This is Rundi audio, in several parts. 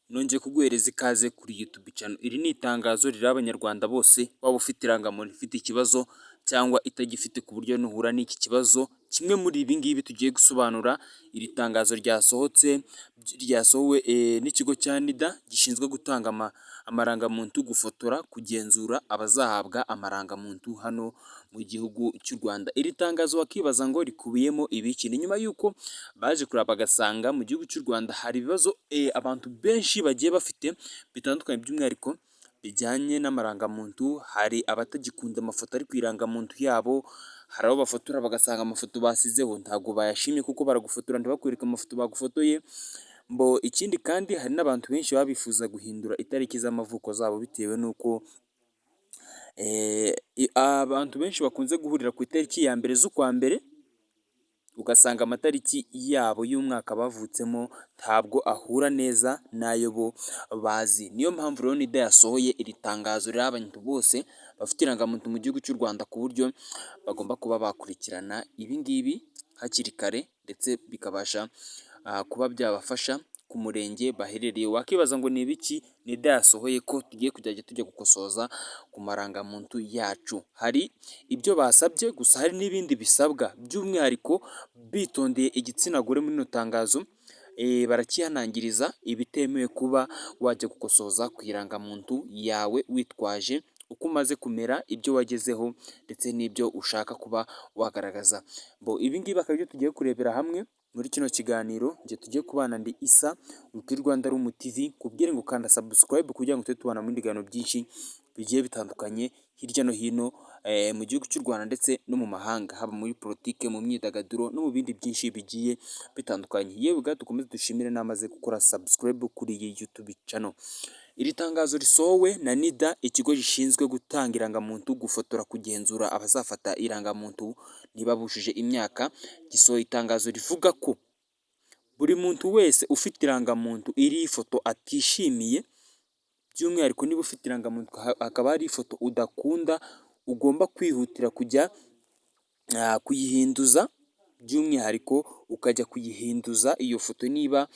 Nongeye kuguhereza ikaze kuri YouTube channel. Iri ni itangazo rireba Abanyarwanda bose, waba ufite irangamuntu ifite ikibazo cyangwa itagifite, ku buryo nuhura n'iki kibazo kimwe muri ibi ngibi tugiye gusobanura, iri tangazo ryasohotse, ryasohowe n'ikigo cya NIDA gishinzwe gutanga amarangamuntu, gufotora, kugenzura abazahabwa amarangamuntu hano mu gihugu cy'u Rwanda. Iri tangazo wakibaza ngo rikubiyemo ibiki? Ni nyuma y'uko baje kureba bagasanga mu gihugu cy'u Rwanda hari ibibazo abantu benshi bagiye bafite bitandukanye, by'umwihariko bijyanye n'amarangamuntu. Hari abatagikunda amafoto ari ku irangamuntu yabo, hari abo bafotora bagasanga amafoto basizeho ntabwo bayashimye, kuko baragufotora ntibakwereke amafoto bagufotoye. Mbo ikindi kandi, hari n'abantu benshi baba bifuza guhindura itariki z'amavuko zabo, bitewe n'uko abantu benshi bakunze guhurira ku itariki ya mbere z'ukwa mbere, ugasanga amatariki yabo y'umwaka bavutsemo ntabwo ahura neza n'ayo bo bazi. Niyo mpamvu rero NIDA yasohoye iri tangazo rireba abantu bose bafite irangamuntu mu gihugu cy'u Rwanda, ku buryo bagomba kuba bakurikirana ibi ngibi hakiri kare, ndetse bikabasha kuba byabafasha ku murenge baherereye. Wakibaza ngo ni ibiki NIDA yasohoye, ko tugiye kujya tujya gukosoza ku marangamuntu yacu? Hari ibyo basabye gusa, hari n'ibindi bisabwa, by'umwihariko bitondeye igitsina gore. Muri rino tangazo barakihanangiriza ibitemewe kuba wajya gukosoza ku irangamuntu yawe witwaje uko umaze kumera, ibyo wagezeho ndetse n'ibyo ushaka kuba wagaragaza. Bo ibi ngibi akaba aribyo tugiye kurebera hamwe muri kino kiganiro. Njye tugiye kubana ndi Isa kuri Rwanda Room TV, kubwire ngo kanda subscribe kugira ngo tujye tubana mu biganiro byinshi bigiye bitandukanye hirya no hino mu gihugu cy'u Rwanda ndetse no mu mahanga, haba muri politike, mu myidagaduro no mu bindi byinshi bigiye bitandukanye. Yewe ga, dukomeze dushimire n'amaze gukora subscribe kuri iyi YouTube channel. Iri tangazo risohowe na NIDA, ikigo gishinzwe gutanga irangamuntu, gufotora, kugenzura abazafata irangamuntu niba bujuje imyaka, gisohoye itangazo rivuga ko buri muntu wese ufite irangamuntu iriho ifoto atishimiye, by'umwihariko niba ufite irangamuntu hakaba hari ifoto udakunda, ugomba kwihutira kujya kuyihinduza, by'umwihariko ukajya kuyihinduza iyo foto niba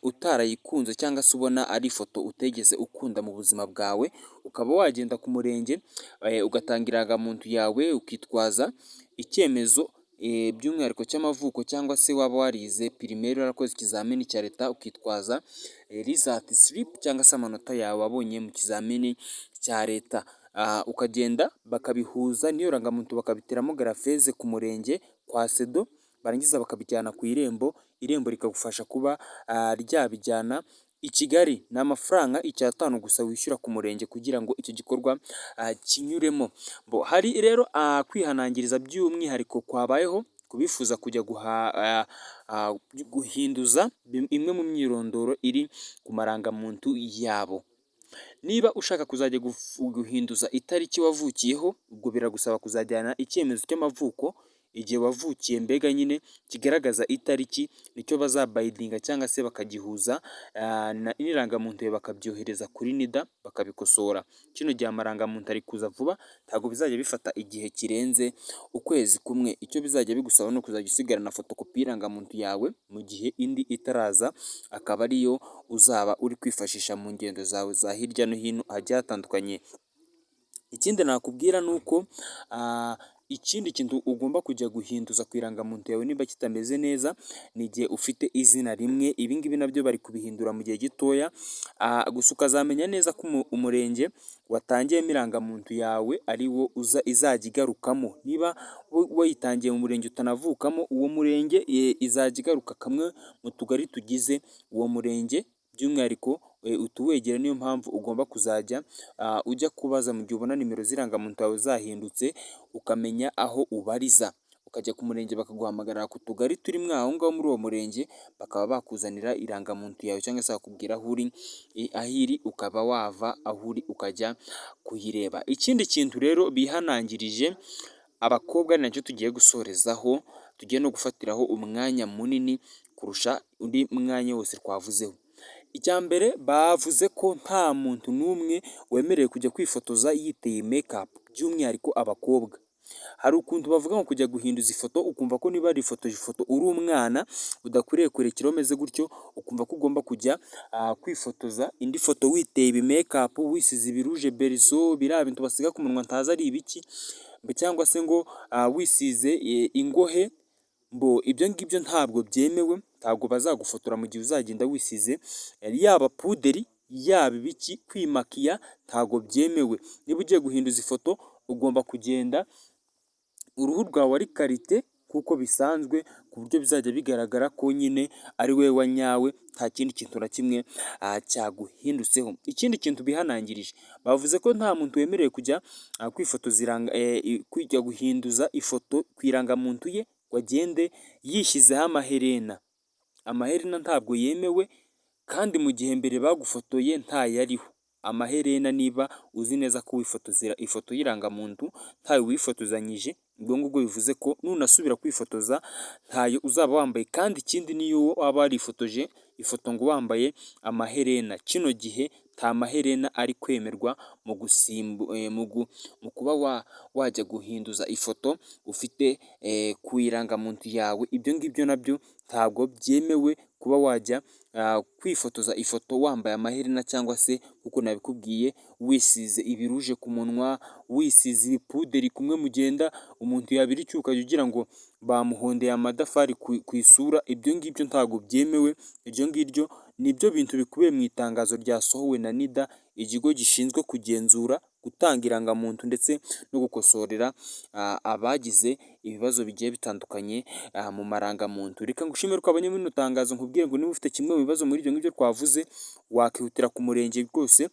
utarayikunze cyangwa se ubona ari ifoto utigeze ukunda mu buzima bwawe, ukaba wagenda ku murenge ugatanga irangamuntu yawe, ukitwaza icyemezo by'umwihariko cy'amavuko, cyangwa se waba warize primaire, warakoze ikizamini cya leta, ukitwaza result slip cyangwa se amanota yawe wabonye mu kizamini cya leta, ukagenda bakabihuza n'iyo rangamuntu, bakabiteramo agrafeuse ku murenge kwa SEDO, barangiza bakabijyana ku Irembo, Irembo rikagufasha kuba ryabijyana i Kigali. Ni amafaranga 5 gusa wishyura ku murenge kugira ngo icyo gikorwa kinyuremo. Hari rero kwihanangiriza by'umwihariko kwabayeho ku bifuza kujya guhinduza imwe mu myirondoro iri ku marangamuntu yabo. Niba ushaka kuzajya guhinduza itariki wavukiyeho, ubwo biragusaba kuzajyana icyemezo cy'amavuko, igihe wavukiye, mbega nyine kigaragaza itariki, nicyo bazabindinga cyangwa se bakagihuza n'irangamuntu yawe, bakabyohereza kuri NIDA bakabikosora. Kino gihe amarangamuntu ari kuza vuba, ntabwo bizajya bifata igihe kirenze ukwezi kumwe. Icyo bizajya bigusaba ni ukuzajya usigarana fotokopi y'irangamuntu yawe mu gihe indi itaraza, akaba ariyo uzaba uri kwifashisha mu ngendo zawe za hirya no hino hagiye hatandukanye. Ikindi nakubwira ni uko ikindi kintu ugomba kujya guhinduza ku irangamuntu yawe niba kitameze neza, ni igihe ufite izina rimwe. Ibi ngibi nabyo bari kubihindura mu gihe gitoya, gusa ukazamenya neza ko umurenge watangiyemo irangamuntu yawe ari wo uza izajya igarukamo. Niba wayitangiye mu murenge utanavukamo, uwo murenge izajya igaruka kamwe mu tugari tugize uwo murenge, by'umwihariko utuwegera. Niyo mpamvu ugomba kuzajya ujya kubaza mu gihe ubona nimero z'irangamuntu yawe zahindutse, ukamenya aho ubariza, ukajya ku murenge bakaguhamagara ku tugari turimo aho ngaho muri uwo murenge, bakaba bakuzanira irangamuntu yawe cyangwa se bakakubwira aho uri, aho iri, ukaba wava aho uri ukajya kuyireba. Ikindi kintu rero bihanangirije abakobwa, ni nacyo tugiye gusorezaho, tugiye no gufatiraho umwanya munini kurusha undi mwanya wose twavuzeho. Icya mbere, bavuze ko nta muntu n'umwe wemerewe kujya kwifotoza yiteye makeup, by'umwihariko abakobwa. Hari ukuntu bavuga ngo kujya guhinduza ifoto, ukumva ko niba warifotoje ifoto uri umwana udakwiriye kurekera umeze gutyo, ukumva ko ugomba kujya kwifotoza indi foto witeye ibimakeup, wisize ibirouge berizo, biriya bintu basiga ku munwa ntazi ari ibiki, cyangwa se ngo wisize ingohe. Mbo ibyo ngibyo ntabwo byemewe, ntabwo bazagufotora mu gihe uzagenda wisize yaba puderi, yaba ibiki, kwimakiya ntabwo byemewe. Niba ugiye guhinduza ifoto, ugomba kugenda uruhu rwawe ari karite kuko bisanzwe, ku buryo bizajya bigaragara ko nyine ari wowe wa nyawe, nta kindi kintu na kimwe cyaguhindutseho. Ikindi kintu bihanangirije, bavuze ko nta muntu wemerewe kujya kwifotoza, kujya guhinduza ifoto ku irangamuntu ye ngo agende yishyizeho amaherena. Amaherena ntabwo yemewe, kandi mu gihe mbere bagufotoye ntayariho. Amaherena, niba uzi neza ko wifotoza ifoto y'irangamuntu ntayo wifotozanyije, ubwo ngubwo bivuze ko nunasubira kwifotoza ntayo uzaba wambaye. Kandi ikindi, niyo waba warifotoje ifoto ngo wambaye amaherena, kino gihe nta maherena ari kwemerwa mu kuba wajya guhinduza ifoto ufite ku irangamuntu yawe. Ibyo ngibyo nabyo ntabwo byemewe, kuba wajya kwifotoza ifoto wambaye amaherena, cyangwa se nkuko nabikubwiye wisize ibirouge ku munwa, wisize ibipuderi, kumwe mugenda umuntu yabira icyuya ukajya ugira ngo bamuhondeye amatafari ku isura. Ibyo ngibyo ntabwo byemewe. Ibyo ngibyo nibyo bintu bikubiye mu itangazo ryasohowe na NIDA, ikigo gishinzwe kugenzura gutanga irangamuntu ndetse no gukosorera abagize ibibazo bigiye bitandukanye mu marangamuntu. Reka ngushimire ko wabonye rino tangazo, nkubwire ngo niba ufite kimwe mu bibazo muri ibyo ngibyo twavuze, wakihutira ku murenge rwose,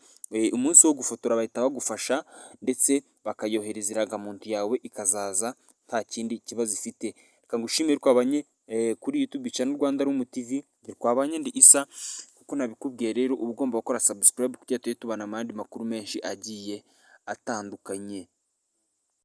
umunsi wo gufotora bahita bagufasha, ndetse bakayohereza irangamuntu yawe ikazaza nta kindi kibazo ifite. Reka ngushimire twabanye kuri YouTube channel Rwanda Room TV, twabanye ndi Isa. Kuko nabikubwiye rero, uba ugomba gukora subscribe kugira tujye tubana mu yandi makuru menshi agiye atandukanye.